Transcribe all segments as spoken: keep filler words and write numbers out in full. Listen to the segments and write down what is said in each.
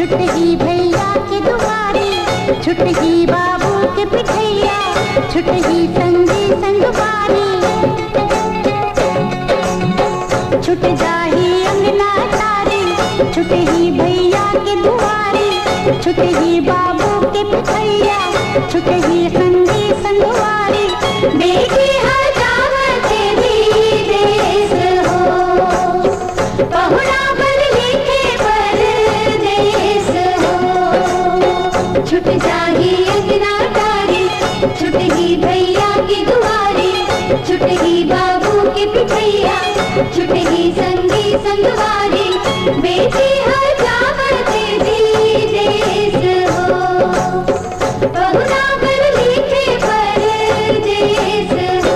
छुटही भैया के दुआरी, छुटही बाबू के पिठैया, छुटही संगी संगवारी। छुट जाही अंगना टारी, छुटही भैया के दुआरी, छुटही बाबू के पिठैया, छुटही संगी संगवारी। बेटी हर जावत हे विदेश हो, पहुना बर लिखे परदेस हो। छुट जाही अंगना टारी, छुटही भैया के दुआरी, छुटही बाबू के पिठैया, छुटही संगी संगवारी। बेटी हर जावत हे विदेस हो, पहुना बर लिखे परदेस हो।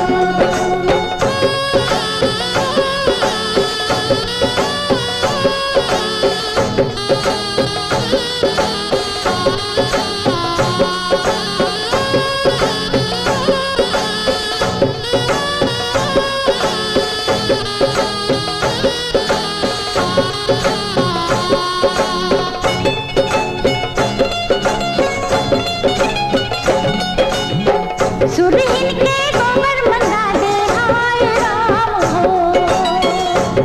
सुरहिन के गोबर मंगा दे हाय राम हो,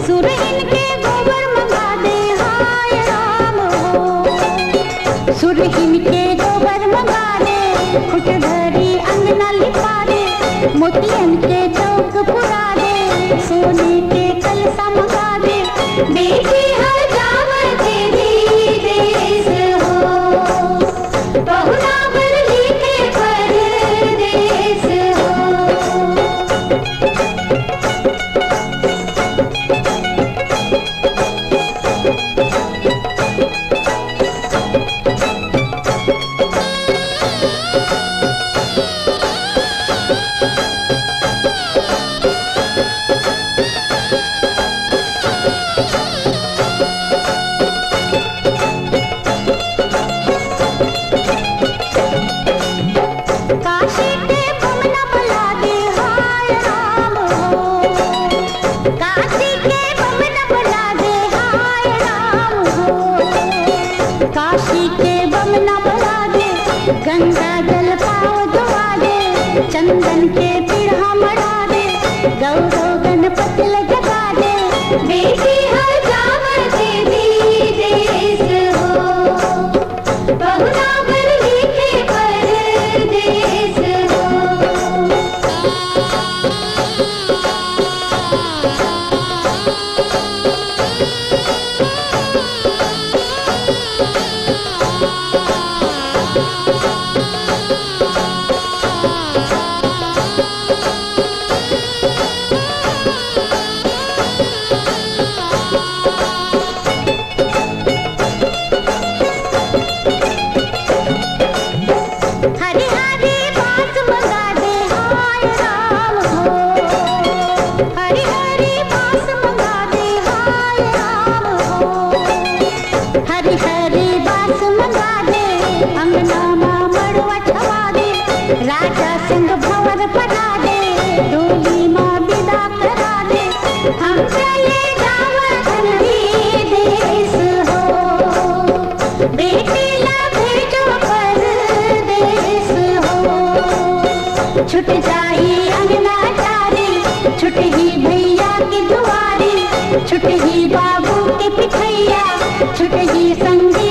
सुरहिन के गोबर मंगा दे हाय राम हो। सुरहिन के गोबर मंगा दे, खुट धरी अंगना लिपा दे, मोतियन के चौक पुरा दे, सोने के कलसा मंगा दे। बेटी हर जावत हे विदेस हो, पहुना बर लिखे परदेस हो। काशी के बमना बला दे हाय राम हो, काशी के बमना बला दे हाय राम हो। काशी के बमना बला दे, गंगा जल पाँव धोवा दे, चंदन के पीढ़ा मढ़ा दे, गौरव गणपति ल जगा दे। बेटी हर जावत हे विदेस हो, पहुना बर लिखे परदेस हो। हरी हरी बांस मंगा दे हाय राम हो, हरी हरी बांस मंगा दे हाय राम हो। हरी हरी बांस मंगा दे, अंगना मा मड़वा छवा दे, राजा संग भंवर परा दे, डोली मा बिदा करा दे। हम चले जावत हन विदेस हो, बेटी ला भेजो परदेस हो। छुट जाही अंगना टारी, छुटही भैया के दुआरी, छुटही बाबू के पिठैया, छुटही संगी